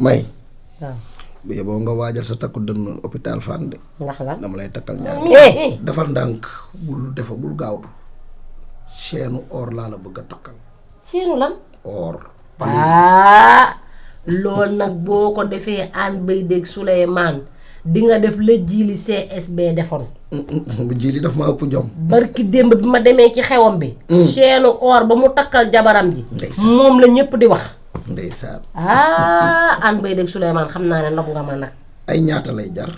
may waaw bu yeboo nga waajal sa takku dënn hôpital Fann de ndax lan dama lay takkal ñaar defal ndànk bul gaawtu chaîne or laa la bëgg a takkal seenu lan or loolu nag boo ko defee aan bay dégg Souleymane di nga def la jiili CSB defoon bu jili daf ma ëpp jom barki démb bi ma demee ci xewam bi chaîne or ba mu takkal jabaram ji moom la ñëpp di wax ndeysaan aan bay dégg Souleymane xam naa ne nopp nga ma nag ay ñaata lay jar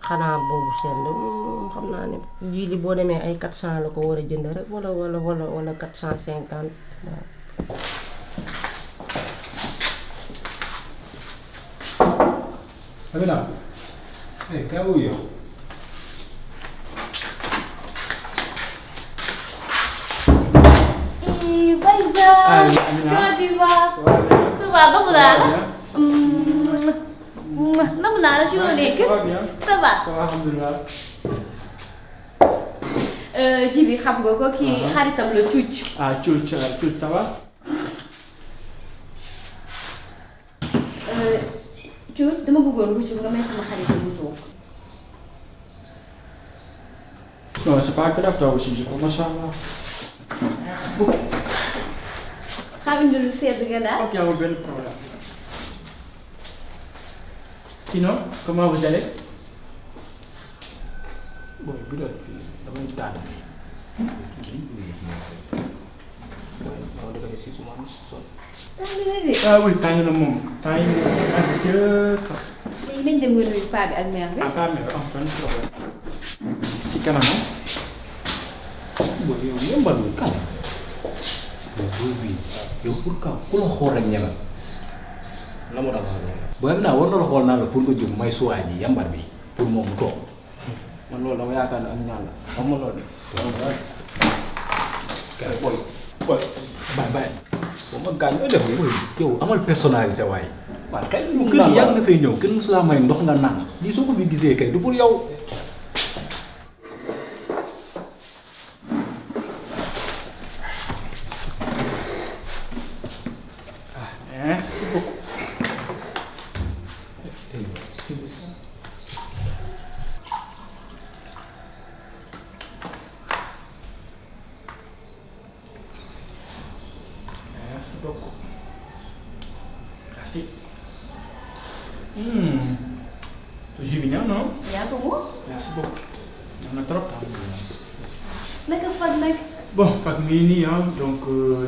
xanaa boobu seen de xam naa ne jiili boo demee ay 400 la ko war a jënd rek wala 450 waaw Amina, kaya uyo. Baiza! Comment tu vas? Ça va, ba mu naa la? Namu naa la ci loo nekk? Ça va? Alhamdulillah. Jibi xam nga ko kii xaritam la Cuuc. Ah, Cuuc, ça va? Cuuc dama bëggoon bu nga may sama xarit bu toog. Non, c'est pas grave, toi aussi, je crois, machallah. Xam nga lu sedd nga daal? Ok, amul benn problème. Sinon, comment vous allez? Bon, bi doon damay daan. Ah oui, tàng na moom. Tàng na jë sax. Léegi nañ dem nga nuyu paa bi ak mère bi. Ah, pas mais am benn problème. Si kanam Boy, yow yembal nga kan. Boy bi yow pour ka ku la xool rek ñeme. La mo dama wax. Boy am naa war na la xool naa la pour nga jóg may suwaay ji yambar bi pour moom mu toog. man loolu dama yaakaar ne ak ñaan la. Xam nga loolu. Kay boy. Boy, bye. Boo ma gaañ def yow amal personnalité waaye. Waaw kay lu kër yàgg nga fay ñëw kenn musu laa may ndox nga naan. Lii soo ko fi gisee kay du pour yow. Merci beaucoup. Merci beaucoup. Merci. Toujours bien, non? Yaa ko moom. Merci beaucoup. On a trop. Naka fan nag? Bon, fak mi nii donc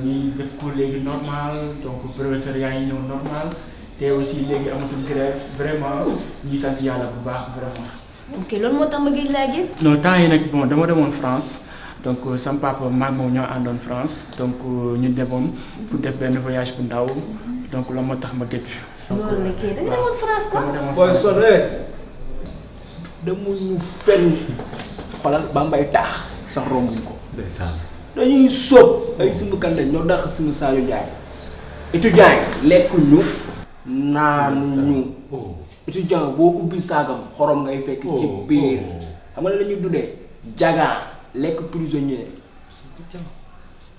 ñi def cours léegi normal donc professeur yaa ngi ñëw normal te aussi léegi amatul grève vraiment ñi sant yàlla bu baax vraiment. Ok loolu moo tax ma gëj laa gis. Non temps yi nag bon dama demoon France donc sama papa maag moom ñoo àndoon France donc ñu demoon pour def benn voyage bu ndaw donc la moo tax ma gëj. loolu la kii da nga demoon France quoi. dama demoon Boy France. sonné. Demuñu fenn. Xoolal Bambay taax sax rombuñ ko. Ndeysaan. Dañuy sóob ay suñu kande ñoo dàq suñu Sadio Ndiaye. Étudiant yi lekkuñu naanuñu. Étudiant boo ubbi saagam xorom ngay fekk ci biir. Xam nga la ñuy dundee jaga lekk prisonnier.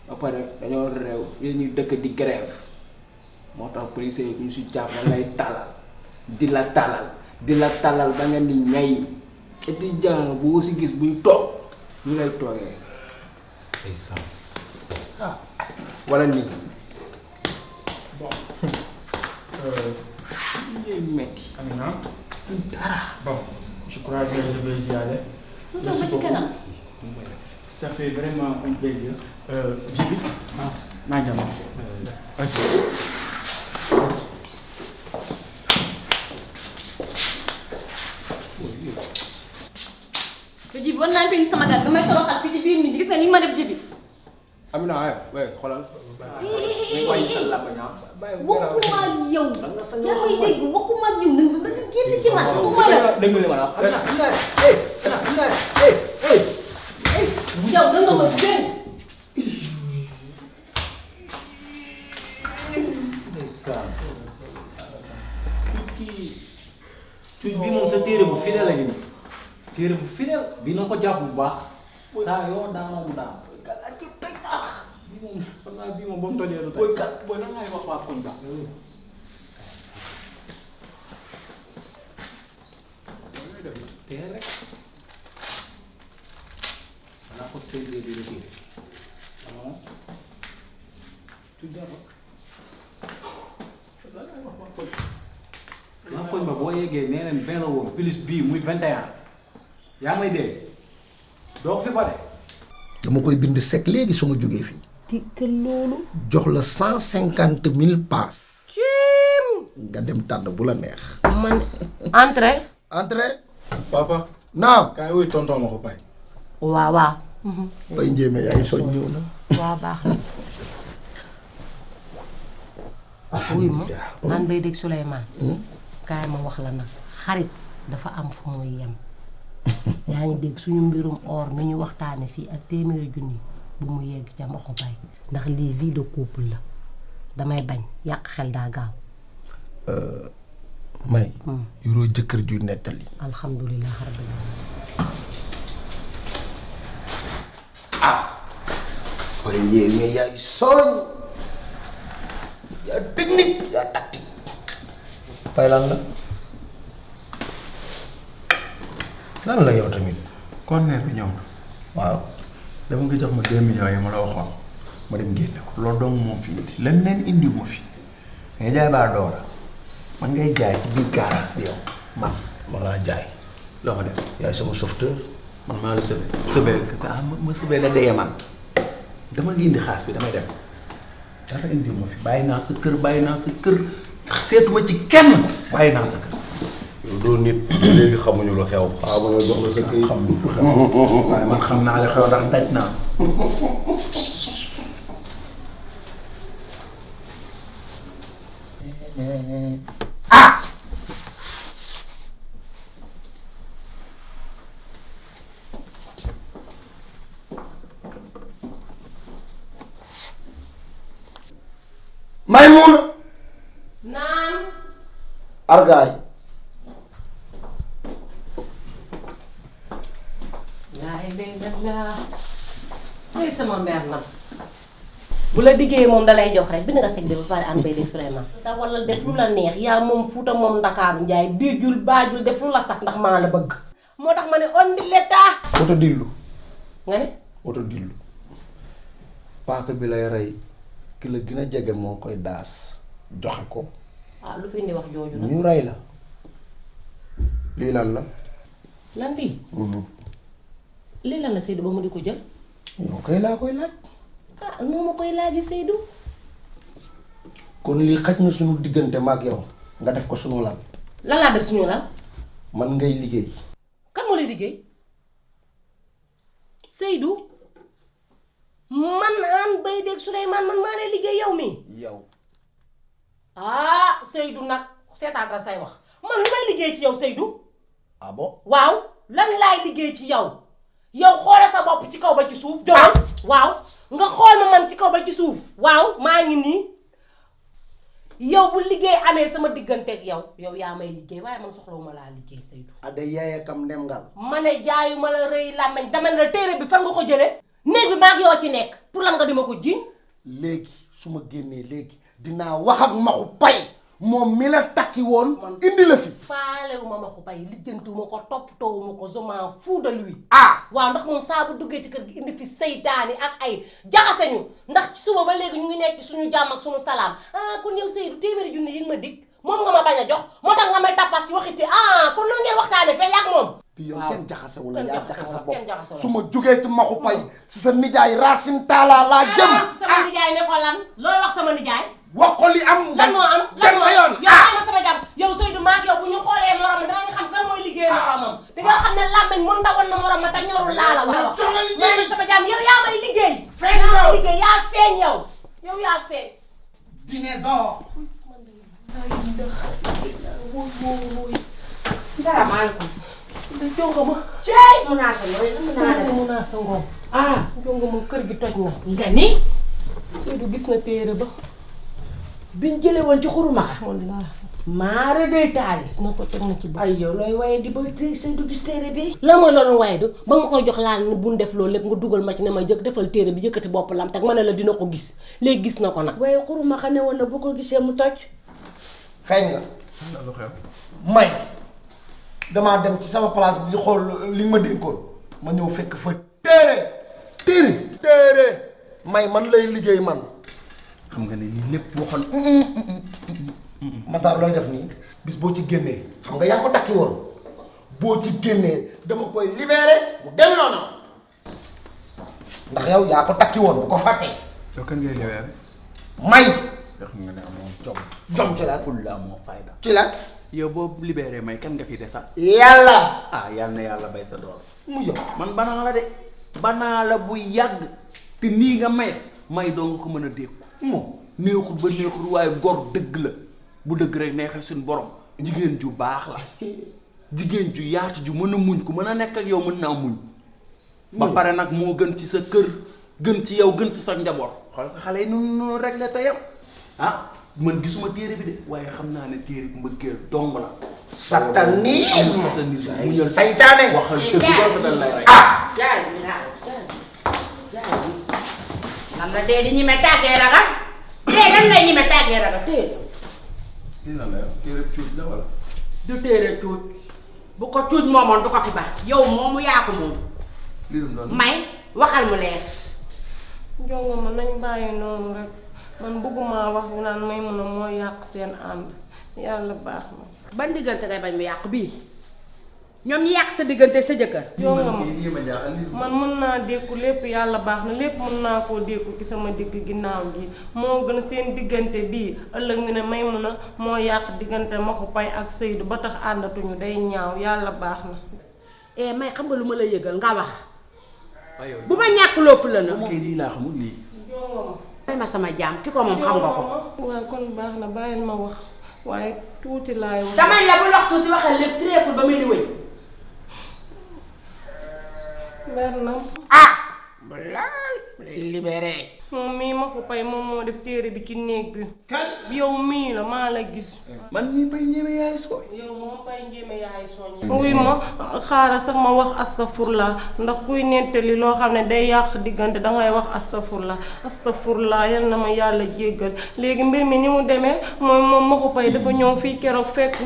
Ba pare dañoo réew yéen ñuy dëkk di grève moo tax police yi ñu si jàpp lay talal di la talal ba nga ni ñay étudiant boo si gis buy toog ñu lay toogee. Wala nii Bon. ñuy metti Amina. dara. Bon, je crois que je vais y aller. Lu tax ba ci kanam. Ça fait vraiment un plaisir. Djibi. Naa ngi ok. Jibi war naa fi sama gan nga may toroxal fii ci biir nit ñi gis nga ni ma def Jibi. Amina waaye xoolal. dañ koy sa làmbañ waxuma ak yow. yaa ngi dégg waxuma ak yow nag da nga génn ci man waxuma la. dégg nga li ma la wax. yow da nga ma génn. ndeysaan. Cuuj bi moom sa téere bu fidèle la ñu. Téere bu fidèle bi na ko jàpp bu baax. saa yoo daanoo mu daan. Bii moom ba mu tojee lu booy kat booy nan ngay wax waa koñ ba. tey rek xanaa ko séddee di retiré non tu dara maa koñ ba boo yeggee nee leen 20 la woon plus bii muy 21 yaa may dégg doo ko fi ba de. dama koy bind sec léegi su ma jógee fii. te loolu. jox la 150 000 paas. nga dem tànn bu la neex. man entrée. entrée. papa. naam. kaay wuy tonton ma ko pay. waaw waaw. bay njéeme yaay soñ ñëw na. waaw baax na. wuy ma an bay dégg Souleymane. kaay ma wax la nag xarit dafa am fu muy yem. yaa ngi dégg suñu mbirum or mi ñu waxtaane fii ak téeméeri junni bu mu yegg ca mboxu bay ndax lii vie de couple la damay bañ yàq xel daa gaaw. may. yoroo jëkkër ju nettali. alhamdulilah rabbil alamin. bay njéeme yaay soñ. yaa technique yaa tactique. fay lan la. lan la yow tamit. conteneur bi ñëw na. waaw. dama nga jox ma 2 millions yi ma la waxoon ma dem génne ko loolu dong moom fi indi leneen indi ma fi ngay jaay baa doora man ngay jaay ci biir garage bi yow man ma laa jaay. loo ma def yaay sama sauveteur. man maa la sëbee ma sëbee la dee man dama ngi indi xaas bi damay dem dara indi ma fi bàyyi naa sa kër seetuma ci kenn bàyyi naa sa kër. yow doo nit léegi xamuñu lu xew. waaw ma nga jox la sa këy. xam lu xew waaye man xam naa li xew ndax daj naa. Maymuna. naam. Argaay. laa ilaaha illallaah. mooy sama mère nag. bu la diggee moom dalay jox rek bind nga seg bi ba pare an bay dégg Souleymane. da wala def lu la neex yaa moom Fuuta moom Ndakaaru Njaay biijul baajul def lu la sax ndax maa la bëgg. moo tax ma ne on di l'état. oto dillu. nga ne. oto dillu. paaka bi lay rey ki la gën a jege moo koy daas joxe ko. waaw lu fi indi wax jooju nag. ñu rey la. lii lan la. lan lii. lii lan la Seydou ba mu di ko jël. ñoo koy laa koy laaj. ah noo ma koy laaji Seydou. kon lii xaj na suñu diggante maag yow nga def ko suñu lal. lan laa def suñu lan. man ngay liggéey. kan moo lay liggéey. Seydou. man an bay dégg Souleymane man maa lay liggéey yow mi yow. ah Seydou nag seetaat say wax man lu may liggéey ci yow Seydou. ah bon. waaw lan laay liggéey ci yow. yow xoolal sa bopp ci kaw ba ci suuf. jógal waaw nga xool ma man ci kaw ba ci suuf. waaw maa ngi nii. yow bu liggéey amee sama digganteeg yow yaa may liggéey waaye man soxlawuma laa liggéey Seydou. ada yaaya kam ndem ngal. ma ne jaayuma la rëy làmmeñ dama ne la téere bi fan nga ko jëlee. néeg bi maag yow ci nekk pour lan nga di ma ko jiñ. léegi su ma génnee léegi dinaa wax ak maxu pay moom mi la takki woon indi la fi. faalewuma maxu pay lijjantiwuma ko toppatoowuma ko je m'en fous de lui. ah waaw ndax moom saa bu duggee ci kër gi indi fi seytaani ak ay jaxaseñu ndax ci suba ba léegi ñu ngi nekk ci suñu jàmm ak suñu salaam ah kon yow Seydou téeméeri junni yi nga ma dig moom nga ma bañ a jox moo tax nga may tappas ci waxiti ah kon nan ngeen waxtaane fee yàgg moom. bi yow kenn jaxasewu la kenn yaa jaxasewu jaxase la, kenn jaxasewu bopp la. su ma jugee ci maxu pay si sa nijaay Racine Talla laa jëm. sama nijaay ne ko lan looy wax sama nijaay. wax ko li am. lan moo am lan dem moo sa yoon. yow ay ma sama jàmm yow Seydou maag yow bu ñu xoolee morom danañ xam kan mooy liggéey moromam di nga xam ne làmmeñ moom ndawoon na morom ma te ñorul laa la wax soxla liggéey. yow sama jàmm yow yaa may liggéey feeñ yaa may yow. liggéey yaa feeñ yow yaa feeñ. dinosaure. salaamaaleykum. da jonga ma cey mun naa sa looy mun naa def. mun naa sa ngoom ah jonga ma kër gi toj na nga ni. Seydou gis na téere ba biñ jëlee woon ci xurumaxa. wallaahi maara day taali. gis na ko teg na ci ba ay yow looy waaye di ba tey Seydou gis téere bi. lan mooy loolu waaye du ba ma koy jox laal ne buñ def loolu lépp nga dugal ma ci ne ma jëkk defal téere bi yëkkati bopp lam teg ma ne la dina ko gis léegi gis na ko nag waaye xurumaxa ne woon na bu ko gisee mu toj. feeñ nga. lu xew. may damaa dem ci sama place di xool li ma dénkoon ma ñëw fekk fa téere may man lay liggéey man. xam nga ne lii lépp waxoon. Matar looy def nii bis boo ci génnee xam nga yaa ko takki woon boo ci génnee dama koy libéré mu dem yoonam ndax yow yaa ko takki woon bu ko fàttee. yow kan ngay libéré. may. yoo xam nga ne amoo jom ci lan. ful la amoo fayda. ci lan. yow boo libéré may kan nga fi desal. yàlla. yàlla na yàlla bay sa doole. mu yow man banaa la de. banaa la bu yàgg. te nii nga may doo nga ko mën a dékku. moom neexul ba neexul waaye gor dëgg la. bu dëgg rek neexee suñu borom. jigéen ju baax la. jigéen ju yaatu ju mën a muñ ku mën a nekk ak yow mën naa muñ. ba pare nag moo gën ci sa kër gën ci yow gën ci sa njaboot. xool sa xale yi nu réglé te yow. man gisuma téere bi de waaye xam naa ne téere bi mbëggeel dong la. satanisme mu ñëw saytaane. waxal dëgg ba dal lay rey. jaay lan la dee di ñime tàggee ragal dee lan lay ñime tàggee ragal téere lii lan la yow téere cuuj la wala. du téere cuuj bu ko cuuj moomoon du ko fi baax yow moomu yaa ko moom lii dum doon may waxal mu leer. jongo ma nañ bàyyi noonu rek man bëgguma wax ñu naan may mun a moo yàq seen ànd yàlla baax na. ban diggante ngay bañ mu yàq bii ñoom ñi yàq sa diggante sa jëkkër. jongo ma man mën naa dékku lépp yàlla baax na lépp mën naa koo dékku ci sama digg ginnaaw gi moo gën seen diggante bii ëllëg ñu ne may mun a moo yàq diggante Maxu Pay ak Seydou ba tax àndatuñu day ñaaw yàlla baax na. may xam nga lu ma la yëgal nga wax bu ma ñàkkloo fu la na. ok lii laa xamul lii. may ma sama jaam ki ko moom xam nga ko. waaw kon baax na bàyyil ma wax waaye tuuti laay wax. damay la bu lox tuuti waxal lépp tréekul ba muy di wëy. mer na. balaa libéré. moom mii Maxu Pay moom moo def téere bi ci néeg bi. yow mii la maa la gis. man mii Pay Njéeme yaay sooy. yow moom Pay Njéeme yaay soññ. wuy ma xaaral sax ma wax astafurla ndax kuy nettali loo xam ne day yàq diggante dangay wax astafurla yal na ma yàlla jéggal léegi mbir mi ni mu demee mooy moom Maxu Pay dafa ñëw fii keroog fekk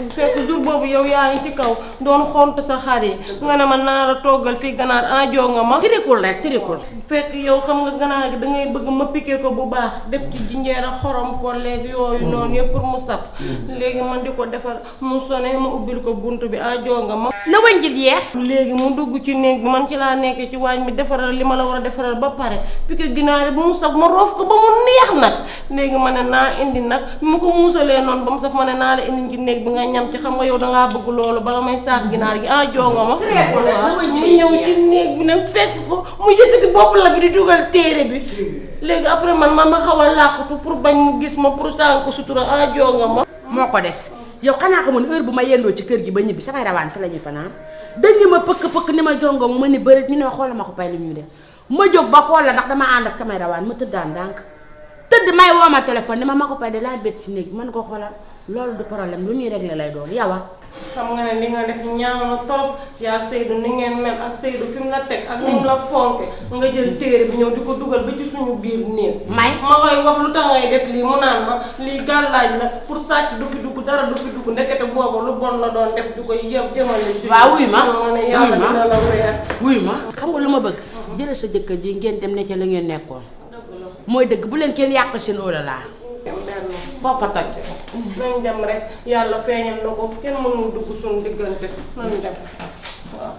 jour boobu yow yaa ngi ci kaw doon xont sa xar yi nga ne ma naa la toggal fii ganaar ajoo nga ma. tirikul rek tirikul. fekk yow xam nga ganaar gi dangay bëgg ma piqué ko bu baax def ci jinjeer ak xorom ko léegi yooyu noonu yëpp pour mu saf léegi man di ko defar mu sone ma ubbil ko bunt bi ajoo nga ma na wañ ji yeex. léegi mu dugg ci néeg bi man ci laa nekkee ci waañ bi defaral li ma la war a defaral ba pare piqué ginaar bi mu saf ma roof ko ba mu neex nag léegi ma ne naa indi nag mu ko muusalee noonu ba mu saf ma ne naa la indi ci néeg bi nga ñam ci xam nga yow dangaa bëgg loolu bala may saaf ginaar gi ajoo nga ma mu ñëw ci néeg bi nag fekk ko mu yëkkati bopp la bi di dugal téere bi léegi après man ma xaw a làqatu pour bañ mu gis ma pour sànq ko sutura ajoo nga ma. moo ko def yow xanaa xamoon heure bu ma yendoo ci kër gi ba ñibbi samay rawaan fi la ñuy fanaan dañu ma pëkk ni ma jongo ma ni bëri ñu ne xoolal Maxu Pay li ñuy def ma jóg ba xool la ndax dama ànd ak samay rawaan ma tëddaan ndànk tëdd may woo ma téléphone ni ma Maxu Pay de laa bett ci néeg bi man ko xoolal loolu du problème lu ñuy réglé lay doon yow xam nga ne li nga def ñaaw na trop yaa Seydou ni ngeen mel ak Seydou fi mu la teg ak ni mu la fonke nga jël téere bi ñëw di ko dugal ba ci suñu biir néeg ma koy wax lu tax ngay def lii mu naan ma lii gàllaaj la pour sàcc du fi dugg dara du fi dugg ndekete boobu lu bon la doon def du ko yëpp jëmale ci waaw wuy ma nga ne yàlla dina la weer wuy ma xam nga lu ma bëgg jële sa jëkkër ji ngeen dem ne ca la ngeen nekkoon mooy dëgg bu leen kenn yàq seen óolalaa foofa toj nañ dem rek yàlla feeñal na ko kenn mënul dugg suñu diggante nañ dem waaw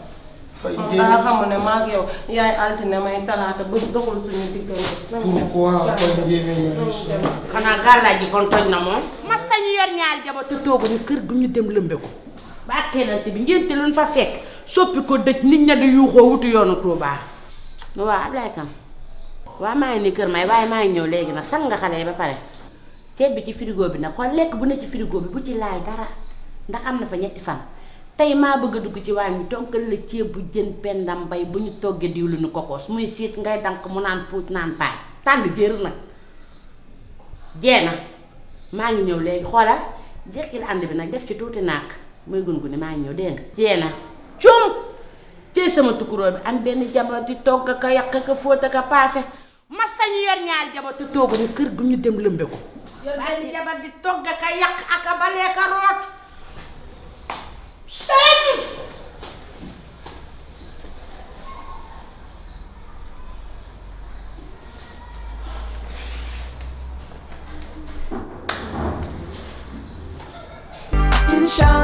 daa xam ne maa ngi yow yaay altine may talaata ba doxul suñu diggante nañ dem xanaa gàllaaj ji kon toj na moom ma sañu yor ñaari jabar te tooguñu kër gu ñu dem lëmbe ko ba akkelante bi ngénte luñ fa fekk soppi ko dëj nit ña di yuuxoo wutu yoonu Tuubaa waaw Ablaye Kam waaw maa ngi nii kër may waaye maa ngi ñëw léegi nag sang nga xale yi ba pare ceeb bi ci frigo bi nag xool lekk bu ne ci frigo bi bu ci laal dara ndax am na fa 3 fan tey maa bëgg a dugg ci waañ bi tonkal la ceeb bu jën Penda Mbay bu ñu toggee diwlu nu kokos muy siit ngay dank mu naan puuj naan paay tànn jër nag jeena maa ngi ñëw léegi xoolal jekkil ànd bi nag def ci tuuti nàkk muy gun-guni maa ngi ñëw dégg nga jeena cum cey sama tukkuróo bi am benn jabar di togg ka yàq ka fóot ka paase ma sañu yor ñaari jabar te tooguñu kër gu ñu dem lëmbe ko benn jabar di togg ka yàq aka balee ka root Inshallah.